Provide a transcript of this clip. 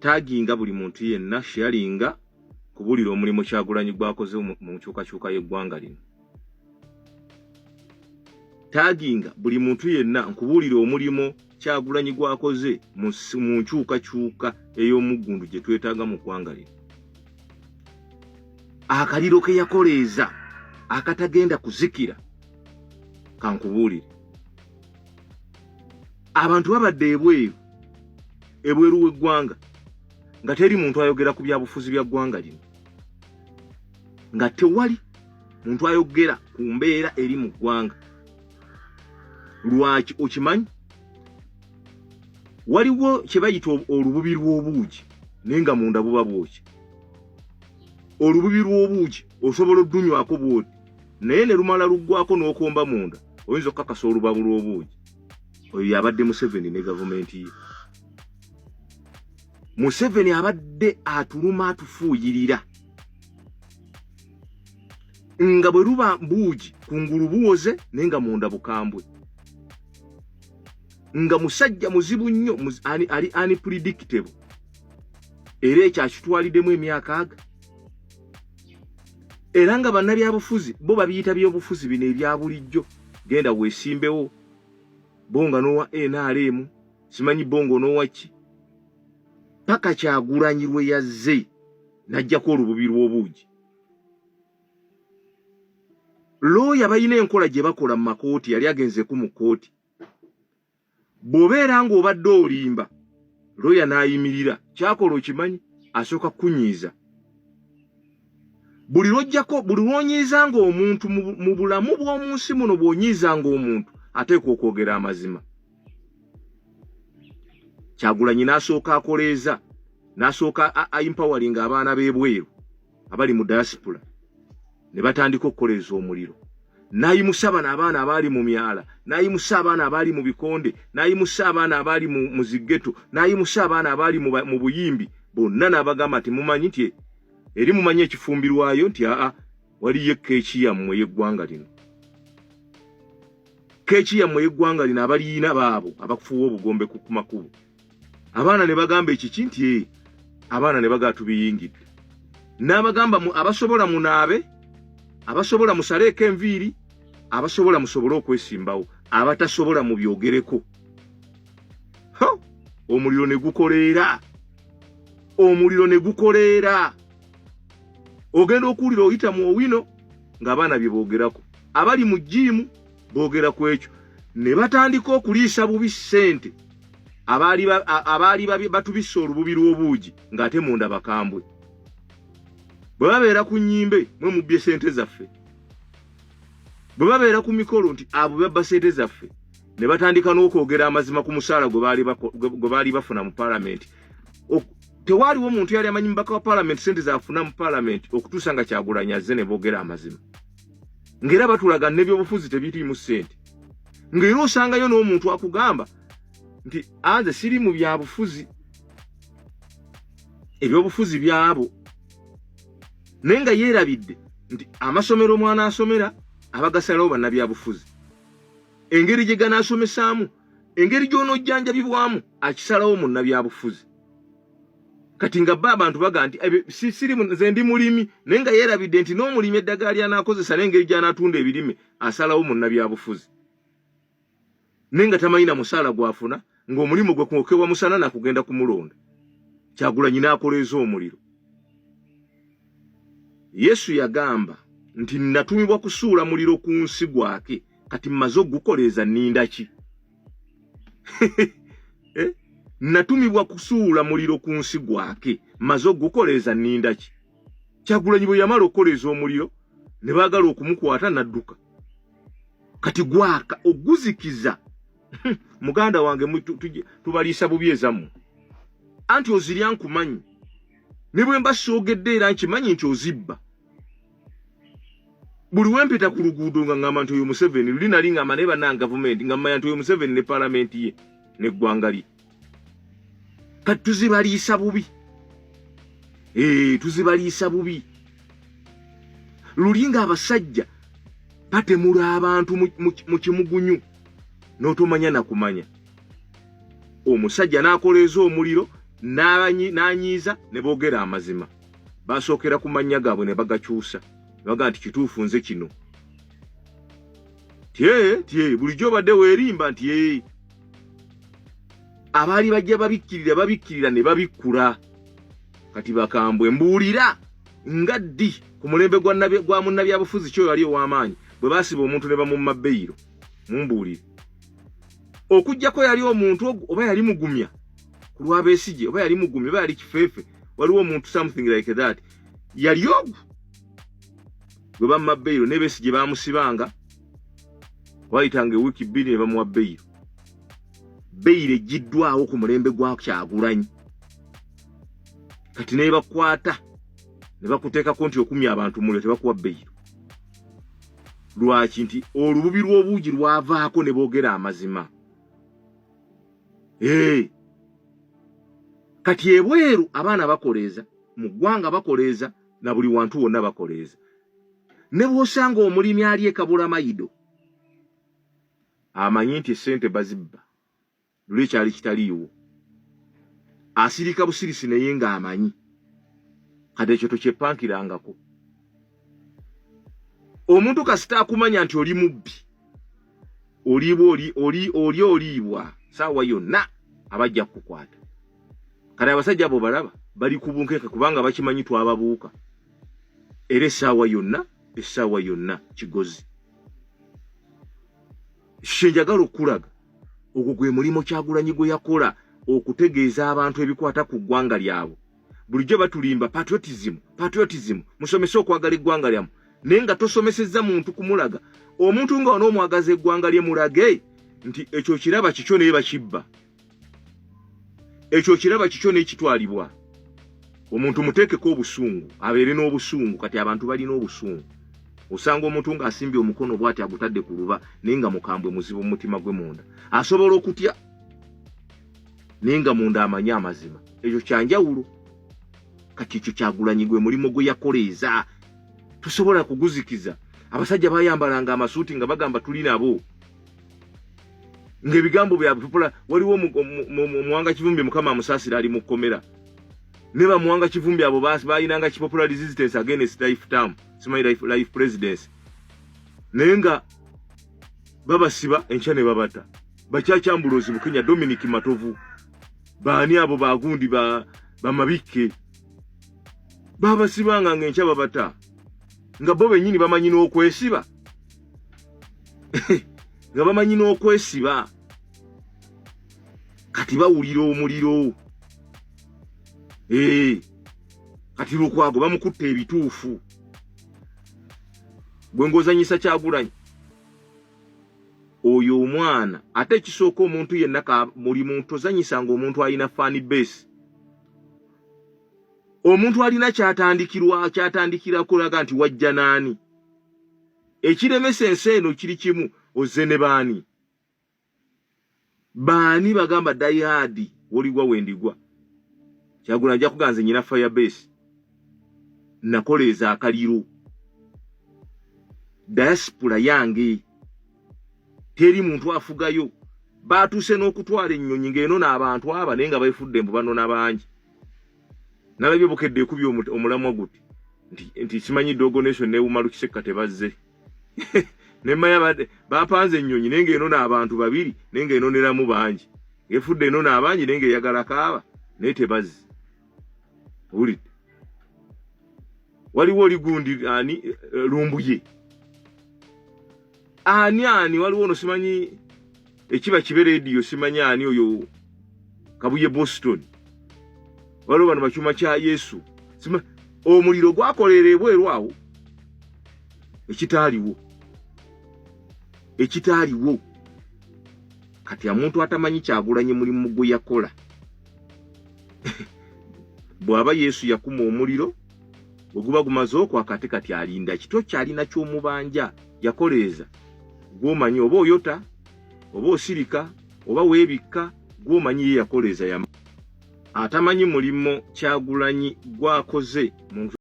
Taginga buli muntu yenna, sharinga kubulira omulimu Kyagulanyi gwakoze mu nkyukakyuka y'eggwanga lino. Taginga buli muntu yenna nkubuulira omulimu Kyagulanyi gwakoze mu nkyukakyuka ey'omuggundu gye twetaaga mu ggwanga lino. Akaliro ke yakoleeza akatagenda kuzikira, kankubuulire. Abantu babadde ebweru, ebweru w'eggwanga, nga teri muntu ayogera ku byabufuzi bya ggwanga lino, nga tewali muntu ayogera ku mbeera eri mu ggwanga. Lwaki? Okimanyi, waliwo kye bayita olububi lw'obuugi, naye nga munda buba bwokya. Olububi lw'obuugi osobola oddunywako bwoti, naye ne lumala luggwako n'okomba munda, oyinza okukakasa olubabu lw'obuugi. Oyo yabadde Museveni ne gavumenti ye. Museveni abadde atuluma, atufuuyirira, nga bwe luba buugi kungulu buwoze, naye nga munda bukambwe, nga musajja muzibu nnyo, ali unpredictable. Era ekyo akitwaliddemu emyaka aga. Era nga bannabyabufuzi bo babiyita byobufuzi bino ebya bulijjo, genda weesimbewo, bo nga n'owa NRM, simanyi bo nga onoowa ki, paka Kyagulanyi lwe yazze n'ajjako olububi lw'obuugi. Looya balina enkola gye bakola mu makooti, yali agenzeeku mu kkooti, bw'obeera ng'obadde olimba, looya n'ayimirira, kyakola okimanyi, asooka kukunyiiza. Buli lw'ojjako, buli lw'onyiizanga omuntu mu bulamu bw'omu nsi muno, bw'onyiizanga omuntu ateekwa okwogera amazima. Kyagulanyi n'asooka akoleeza, n'asooka aempoweringa abaana b'ebweru abali mu diaspora, ne batandika okukoleeza omuliro. N'ayimusa bano abaana abaali mu myala, n'ayimusa abaana abaali mu bikonde, n'ayimusa abaana abaali mu zi ghetto, n'ayimusa abaana abaali mu buyimbi bonna, n'abagamba nti mumanyi nti eri mumanyi ekifumbirwayo, nti aa, waliyo ekkeeki yammwe y'eggwanga lino, keeki yammwe y'eggwanga lino, abaliyina baabo abakufuwa obugombe ku makubo. Abaana ne bagamba ekiki nti ee, abaana ne bagaa tubiyingidde. N'abagamba abasobola munaabe, abasobola musaleeko enviiri, abasobola musobole okwesimbawo, abatasobola mubyogereko. Omuliro ne gukoleera, omuliro ne gukoleera. Ogenda okuwulira oyita mu Owino ng'abaana bye boogerako, abali mu gym boogera ku ekyo, ne batandika okuliisa bubi ssente abaali batubisse olububi lw'obuugi, ng'ate munda bakambwe. Bwe babeera ku nnyimbe, mwe mubbye ssente zaffe. Bwe babeera ku mikolo, nti abo babba ssente zaffe. Ne batandika n'okwogera amazima ku musaala gwe baali bafuna mu paalamenti. Tewaaliwo muntu yali amanyi mubaka wa paalamenti sente zafuna mu paalamenti okutuusa nga Kyagulanyi azze ne boogera amazima, ng'era batulaga n'ebyobufuzi tebiriimu ssente, ng'era osangayo n'omuntu akugamba nti anze siri mu byabufuzi, ebyobufuzi byabo, naye nga yeerabidde nti amasomero omwana asomera abagasalawo bannabyabufuzi, engeri gye ganaasomesaamu, engeri gy'onojjanjabibwamu akisalawo munnabyabufuzi. Kati nga ba abantu baga nti siri, nze ndi mulimi, naye nga yeerabidde nti n'omulimi eddagala ly'anaakozesa n'engeri gy'anaatunda ebirime asalawo munnabyabufuzi, naye nga tamanyi na musaala gw'afuna, ng'omulimu gwe kwokebwa musana nakugenda kumulonda. Kyagulanyi n'akoleeza omuliro. Yesu yagamba nti natumibwa kusuula muliro ku nsi gwake, kati mmaze ogukoleeza, nninda ki? Eh? Natumibwa kusuula muliro ku nsi gwake, mmaze ogukoleeza, nninda ki? Kyagulanyi bwe yamala okukoleeza omuliro ne baagala okumukwata, n'adduka. Kati gwaka oguzikiza. Muganda wange, tubaliisa bubi ezammwe, anti ozirya nkumanyi, ne bwe mba soogedde era nkimanyi nti ozibba. Buli wempita ku luguudo nga ŋŋamba nti oyo Museveni. Luli nali ŋŋamba naye bannange gavumenti, nga mmanya nti oyo Museveni ne paalamenti ye n'eggwanga lye. Kati tuzibaliisa bubi, ee, tuzibaliisa bubi. Luli ng'abasajja batemula abantu mu kimugunyu n'otomanya nakumanya, omusajja n'akoleeza omuliro. N'anyiiza ne boogera amazima. Basookera ku mannya gaabwe ne bagakyusa, ne bagamba nti kituufu nze kino tye tye. Bulijjo obadde weerimba nti ee, abaali bajja babikkirira babikkirira ne babikkula. Kati bakambwe. Mbuulira nga ddi ku mulembe gwa munnabyabufuzi kyo yali ow'amaanyi bwe baasiba omuntu ne bamumma beyiro? Mumbuulire. Okugjako yali omuntu ogwo oba yali mugumya ku lw'Abesigye, oba yali mugumya, oba yali kifeefe, waliwo omuntu something like that yali ogwo gwe bamma beyiro. Ne Besigye bamusibanga, wayitanga ewiiki 2 ne bamuwa beyiro. Beyiro eggiddwawo ku mulembe gwa Kyagulanyi. Kati nebakwata ne bakuteekako nti okumya abantu muliro, tebakuwa beyiro. Lwaki? Nti olububi lw'obuugi lwavaako ne boogera amazima. Ee, kati ebweru abaana bakoleeza, mu ggwanga bakoleeza, na buli wantu wonna bakoleeza. Ne bw'osanga omulimi ali e Kabulamayido amanyi nti essente bazibba, luli ekyali kitaliiwo, asirika busirisi naye ng'amanyi. Kati ekyo tokyepankirangako. Omuntu kasita akumanya nti oli mubbi, oliibwa, oli oli oli oliibwa saawa yonna, abajja kukukwata. Kati abasajja abo balaba bali ku bunkenke kubanga bakimanyi twababuuka, era essaawa yonna, essaawa yonna kigozi. Kyenjagala okulaga, ogwo gwe mulimu Kyagulanyi gwe yakola, okutegeeza abantu ebikwata ku ggwanga lyabwe. Bulijjo batulimba patriotism, patriotism, musomese okwagala eggwanga lyammwe, naye nga tosomesezza muntu kumulaga. Omuntu nga onoomwagaza eggwanga lye, mulage nti ekyo kiraba kikyo naye bakibba, ekyo kiraba kikyo naye kitwalibwa. Omuntu muteekeko obusungu, abeere n'obusungu. Kati abantu balina obusungu. Osanga omuntu ng'asimbye omukono bw'ati agutadde ku luba, naye nga mukambwe muzibu mu mutima gwe munda. Asobola okutya naye nga munda amanyi amazima. Ekyo kyanjawulo. Kati ekyo Kyagulanyi gwe mulimu gwe yakoleeza, tosobola kuguzikiza. Abasajja bayambalanga amasuuti nga bagamba tuli nabo, ng'ebigambo byabwe pupula. Waliwo Omuwanga Kivumbi, Mukama amusaasira, ali mu kkomera. Ne bamuwanga Kivumbi abo bayinanga ki popular resistance against life term, simanyi life presidency, naye nga babasiba enkya ne babata. Bakyakyambulozi Bukenya, Dominic Matovu, baani abo, bagundi bamabikke, babasibanga nga enkya babata, nga bo bennyini bamanyi n'okwesiba, nga bamanyi n'okwesiba. Kati bawulira omuliro. Ee, kati Lukwago bamukutta ebituufu. Gwe ng'ozanyisa Kyagulanyi oyo omwana. Ate ekisooka, omuntu yenna buli muntu ozanyisanga omuntu alina fan base, omuntu alina kyatandikirwa, kyatandikira kulaga nti wajja naani. Ekiremesa ensi eno kiri kimu: ozze ne baani? Baani bagamba die hard woligwa wendigwa? Kyagulanyi nja kuganza nyina fire base, nakoleeza akaliro diaspora yange, teri muntu afugayo. Batuuse n'okutwala ennyonyi ng'enona abantu aba, naye nga beefudde mbu banona bangi. Nalabye Bukedde ekubye omulamwa guti nti simanyi Dogo Nation ne Umaru Kisekka tebazze. Nemanya bapanze ennyonyi naye ng'enona abantu babiri, naye ng'enoneramu bangi, ng'efudde enona abangi, naye ng'eyagala kaaba, naye tebazze. Owulidde? Waliwo oli gundi ani, Lumbuye ani ani, waliwo ono simanyi ekiba kibe rediyo, simanyi ani oyo Kabuye Boston, waliwo bano bakyuma kya Yesu. Omuliro gwakolera ebweru awo ekitaaliwo, ekitaaliwo. Kati omuntu atamanyi Kyagulanyi mulimu gwe yakola, bw'aba Yesu yakuma omuliro bwe guba gumaze okwaka, ate kati alinda kito kyalina ky'omubanja yakoleeza. Gw'omanyi oba oyota oba osirika oba weebikka, gw'omanyi ye yakoleeza. Atamanyi mulimu Kyagulanyi gwakoze mu